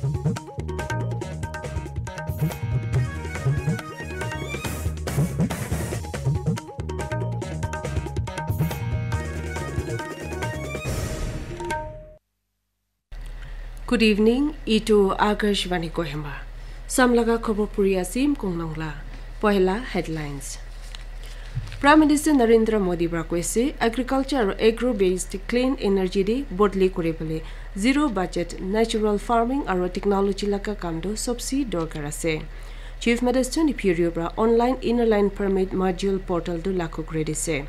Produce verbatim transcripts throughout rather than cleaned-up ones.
Good evening, itu Akashvani Kohima. Samlaga khobor puri asim kongnongla. Pohela headlines. Prime Minister Narendra Modi pra koise, agriculture aru agro-based clean energy di bodli kuribole zero budget natural farming aru technology laga kam tu sobse dorkar ase. Chief Minister Neiphiu Rio pra online inner line permit module portal tu lagu kuri dise.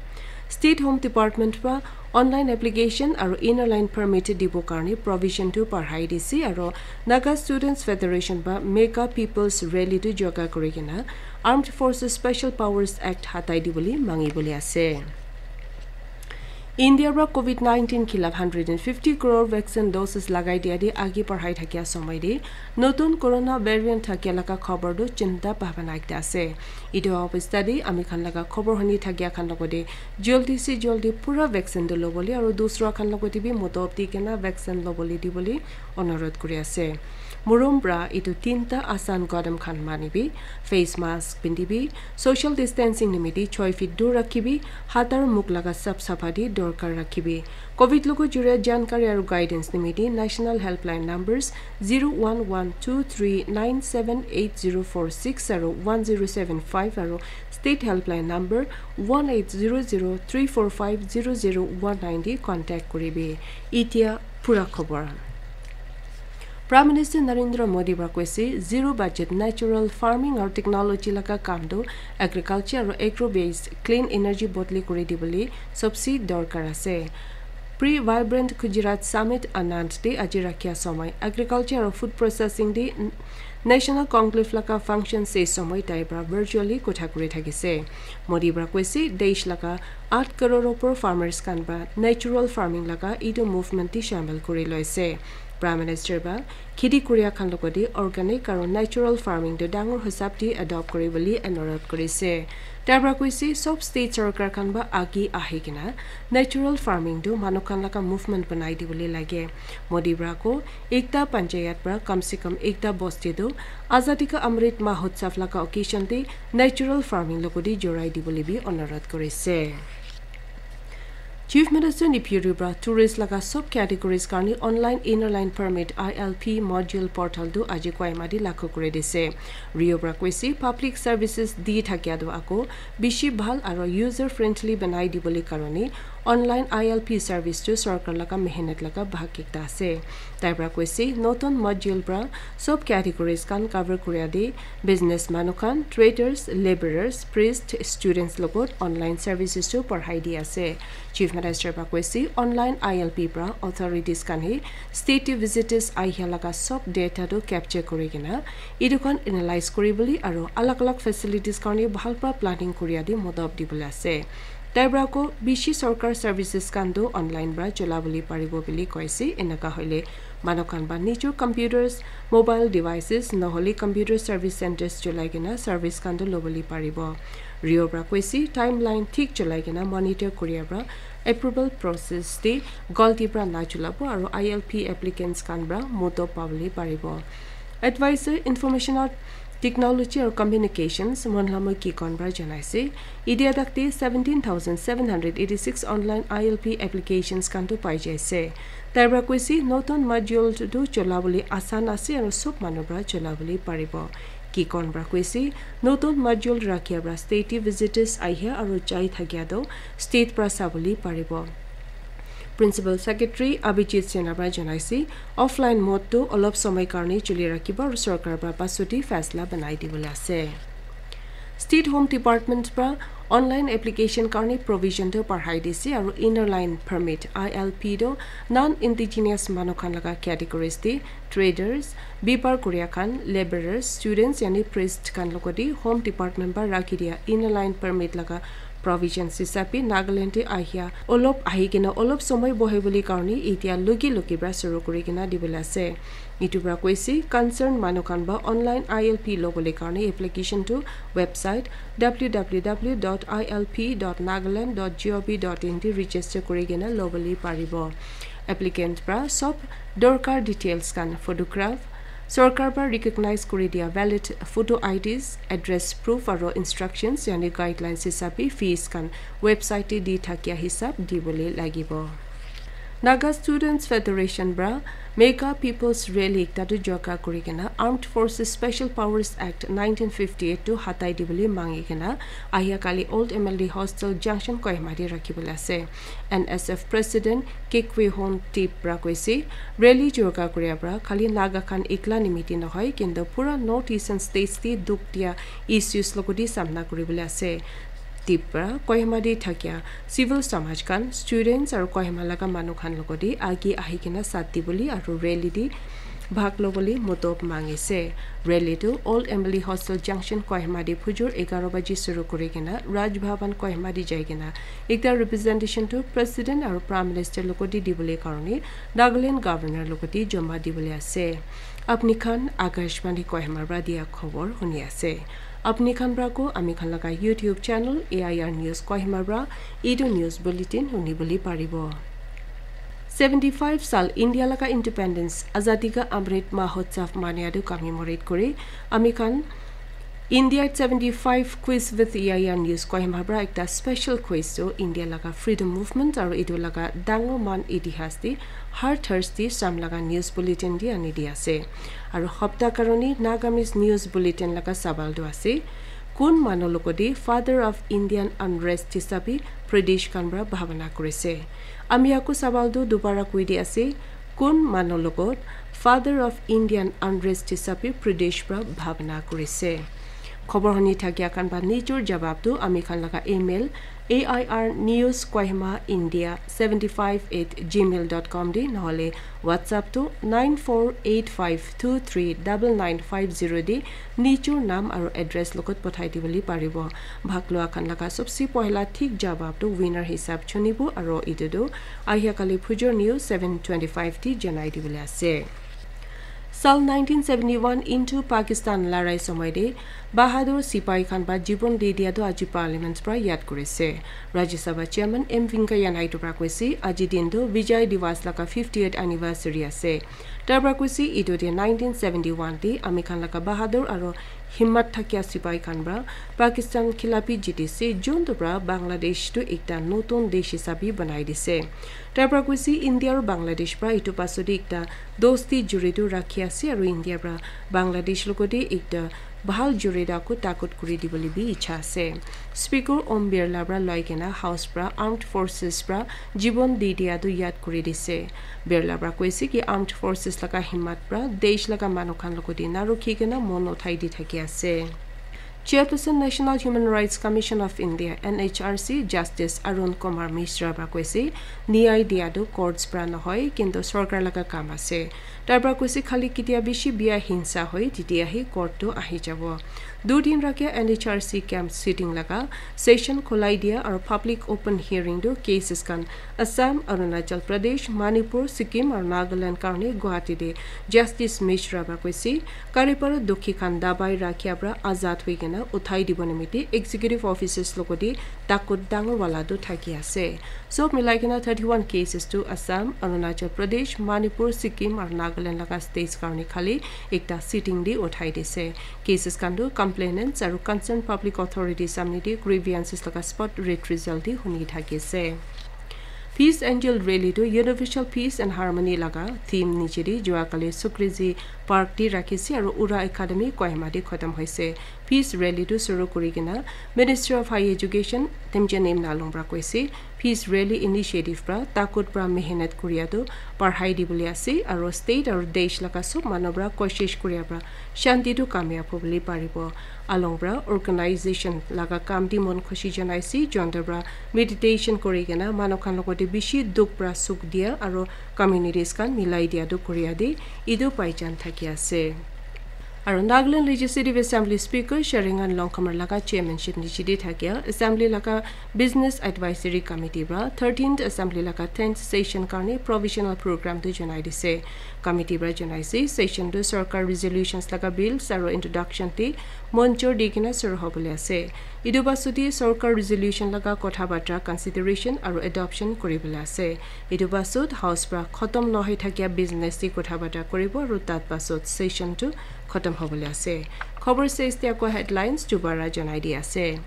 State Home Department pra online application aru inner line permit dibo karne provision tu barhai dise aru Naga Students Federation pra Mega People's Rally tu joga kuri kena Armed Forces Special Powers Act hatai dibole mangi bole ase. India pra covid nineteen khilaf hundred and fifty crore vaccine doses lagai dia di agi barhai thakia somoi di notun corona variant thakia laga khobor tu chinta bhabana ekta ase. Itu obostha di ami khan laga khobor huni thakia khan logode joldi se joldi pura vaccine tu lobole aru dusra khan logode bi modop di kena vaccine lobole dibole onurodh kuri ase. Morom pra itu tinta asan kadam khan manibi, face mask pindibi, social distancing nimiti choi feet dur rakhibi, hat aru mukh laga sap sapha di dorkar rakhibi. Covid logo jure jankari aru guidance nimiti National Helpline numbers zero one one two three nine seven eight zero four six aru one zero seven five aru State Helpline number one eight zero zero three four five zero zero one nine di contact kuribi. Itia pura khobor. Prime Minister Narendra Modi pra koise zero budget natural farming aru technology laga kam tu agriculture aru agro-based clean energy bodli kuri dibole sobse dorkar ase. Pre-Vibrant Gujarat Summit Anand te aji rakhia somoi agriculture aru food processing di National Conclave laga function se somoi tai pra virtually kotha kuri thakise. Modi pra koise desh laga eight crore opor farmers khan pra natural farming laga itu movement di shamil kuri loise. Prime Minister pra kheti kuria khan logode organic aru natural farming tu dangor hisab di adopt kuri bole anurodh kurise. Tai pra koise sob state sarkar khan pra agi ahi kena natural farming tu manu khan laga movement banai dibole lage. Modi pra ko ekta panchayat pra kam se kam ekta bosti tu Azadi Ka Amrit Mahotsav laga occasion te natural farming logode jorai dibole bi onurodh kurise. Chief Minister Neiphiu Rio pra tourist laga sob categories karni online inner line permit I L P module portal tu aji Kohima di lagu kuri dise. Rio pra koise public services di thakia tu ako bishi bhal aru user friendly banai dibole karone online I L P service tu sarkar laga mehnat laga bhag ekta ase. Tai pra koise notun module pra sob categories khan cover kuria di business manu khan, traders, labourers, priest, students logot online services tu barhai di ase. Chief Minister pra koise online I L P pra authorities khan he state te visitors ahia laga sob data tu capture kuri kena itu khan analyze kuri bole aru alag alag facilities karne bhal pra planning kuria di modop dibole ase. Tai pra ko bishi sarkar services khan tu online pra chola bole paribo bole koise. Enaka hoile manu khan pra nijor computers, mobile devices nohole computer service centres cholai kena service khan tu lobole paribo. Rio pra koise timeline thik cholai kena monitor kuria pra approval process te galti pra na cholabo aru I L P applicants khan pra modop pabole paribo. Advisor Information Technology aru Communications Monlamo Kikon pra janaise, idia dakte seventeen thousand seven hundred eighty six online I L P applications khan tu pai jaise. Tai pra koise notun module tu chola bole asan ase aru sob manu pra chola bole paribo. Kikon pra koise notun module rakhia pra state te visitors ahia aru jai thakia tu state pra sabole paribo. Principal Secretary Abhijit Sinha pra janaise, offline mode tu olop somoi karne chuli rakhibo aru sarkar pra pasuti faisla banai dibole ase. State Home Department pra online application karne provision tu barhai dise aru inner line permit I L P tu non-indigenous manu khan laga categories te traders, bepar kuria khan, labourers, students yani priest khan logote Home Department pra rakhi dia inner line permit laga provisions hisabe Nagaland te ahia olop ahi kena olop somoi bohe bole karne itia logi logi pra suru kuri kena dibole ase. Itu pra koise concern manu khan pra online I L P lobole karne application tu website W W W dot I L P dot nagaland dot G O V dot in te register kuri kena lobole paribo. Applicant pra sob dorkar details khan photograph, Sorkar para recognize kuri dia valid photo I Ds, address proof aro instructions, yani guidelines hisabe fees khan website te di thakia hisab dibole lagibo. Naga Students Federation para Mega People's Rally ekta tu joga kuri kena Armed Forces Special Powers Act nineteen fifty-eight tu hatai dibole mangi kena ahia kali Old M L D Hostel Junction Kohima te rakhibole ase. N S F President Kekwe Hon Tip para koise, rally joga kuria para khali Naga khan ekla nimiti nohoi, kintu pura North Eastern states te dukh dia issues logoti samna kuribole ase. Tip para Kohima te thakia civil samaj khan, students aru Kohima laga manu khan logoti agi ahi kena sat dibole aru rally te bhag lobole motop mangise. Rally tu Old M L D Hostel Junction Kohima te phujur egharo baji shuru kuri kena Raj Bhavan Kohima te jai kena ekta representation tu President aru Prime Minister logoti dibole karone Nagaland Governor logoti joma dibole ase. Apni khan Akashvani Kohima para dia khobor huni ase. Apni khan para ko ami khan laga YouTube channel A I R News Kohima para etu news bulletin huni bole paribo. Seventy-five sal India laga independence, Azadi ka Amrit Mahotsav mania tu commemorate kuri ami khan India seventy-five quiz with A I R News Kohima para ekta special quiz tu India laga freedom movement aru etu laga dangor man itihas te har Thursday sam laga news bulletin te ani di ase. Aru hopta karone Nagamese news bulletin laga sawal tu ase, kun manu logoti father of Indian unrest hisabe British khan para bhabana kurise? Ami aku sawal tu dubara koi di ase, kun manu logot father of Indian unrest hisabe British para bhabana kurise? Khobor huni thakia khan ba nijor jawab tu ami khan laga email A I R News Kohima India seventy-five at gmail dot com de nohole WhatsApp tu nine four eight five two three double nine five zero de nijor nam aru address logot pothai dibole paribo. Bhag lua khan laga sobse pohila thik jawab tu winner hisab chunibo aru etu tu ahia kali phujor news seven twenty-five de janai dibole ase. Sal nineteen seventy-one into Pakistan larai somoi de Bahadur sipai khan ba jibon di dia tu aji parliament para yad kurise. Rajya Sabha Chairman M Venkaiah Naidu para koise, aji din tu Vijay Diwas laga fiftieth anniversary ase. Tar para koise, etu de nineteen seventy-one de ami khan laga bahadur aru himmat thakia sipai khan para Pakistan khilapi jitise, juntu para Bangladesh tu ekta notun desh hisabe banai dise. Tar para koise, India aru Bangladesh para etu pasode ekta dosti juri tu rakhi ase aru India para Bangladesh logote ekta bhal juri tu aku takut kuri dibole bi icha ase. Speaker Om Birla para loi kena House para Armed Forces para jibon di dia tu yad kuri dise. Birla para koise ki Armed Forces laga himmat para desh laga manu khan logote na rukhi kena mon uthai di thaki ase. Chairperson National Human Rights Commission of India, N H R C, Justice Arun Kumar Mishra para koise, niyai dia tu courts para nohoi, kintu sorkar laga kam ase. Tar para koise khali ketia bishi bia hingsa hoi, tetia hi court tu ahi jabo. Dui din rakia N H R C camp sitting laga session khulai dia aru public open hearing tu cases khan Assam, Arunachal Pradesh, Manipur, Sikkim aru Nagaland karne Guwahati de Justice Mishra para koise, kari para dukhi khan dabai rakhia para azad hoi kena uthai dibo nimite executive officers logote takut dangor wala tu thaki ase. Sob milai kena thirty-one cases tu Assam, Arunachal Pradesh, Manipur, Sikkim aru Nagaland laga states karne khali ekta sitting de uthai dise. Cases khan tu complainants aru concerned public authority samne de grievances laga spot read result de huni thaki ase. Peace Angel Rally tu Universal Peace and Harmony laga theme niche de jua kali Sukrezi Park de rakhise aru Ura Academy Kohima de khatam hoise. Peace Rally tu suru kuri kena Ministry of Higher Education Temjen Imnalung para koise, Peace Rally Initiative para takut para mehnat kuria tu parhai dibole ase aru state aru desh laga sob manu para koshish kuria para shanti tu kamyab hobole paribo. Along para organization laga kam di mon khushi janaise, jontor para meditation kuri kena manu khan logote bishi dukh para sukh dia aru communities khan milai dia tu kuria de etu paichan thaki ase. Aru Nagaland Legislative Assembly Speaker Sharingan Longkhamar laga chairmanship niche te thakia Assembly laga Business Advisory Committee pra thirteenth Assembly laga tenth session karne provisional program tu janai dise. Committee pra janaise session tu sorkar resolutions laga bills aru introduction te monjur di kena suru hobole ase. Etu pasot te sorkar resolution laga kotha batra consideration aru adoption kuribole ase. Etu pasot House pra khotom nohoi thakia business te kotha batra kuribo aru tat pasot session tu khotom hobole ase. Khobor ses te ako headlines dubara janai di ase.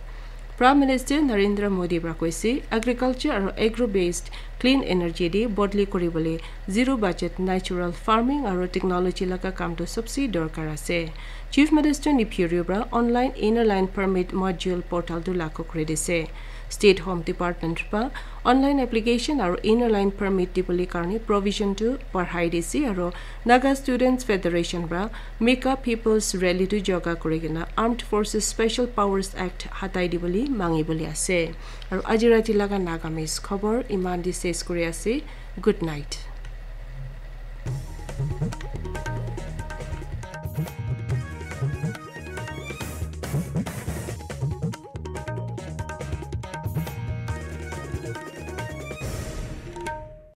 Prime Minister Narendra Modi pra koise agriculture aru agro based clean energy te bodli kuribole zero budget natural farming aru technology laga kam tu sobse dorkar ase. Chief Minister Neiphiu Rio pra online inner line permit module portal tu lagu kuri dise. State Home Department pra online application aru inner line permit dibole karne provision tu barhai dise aru Naga Students Federation pra Mega People's Rally tu joga kuri kena Armed Forces Special Powers Act hatai dibole mangi bole ase. Aru aji rati laga Nagamese khobor iman te ses kuri ase. Good night.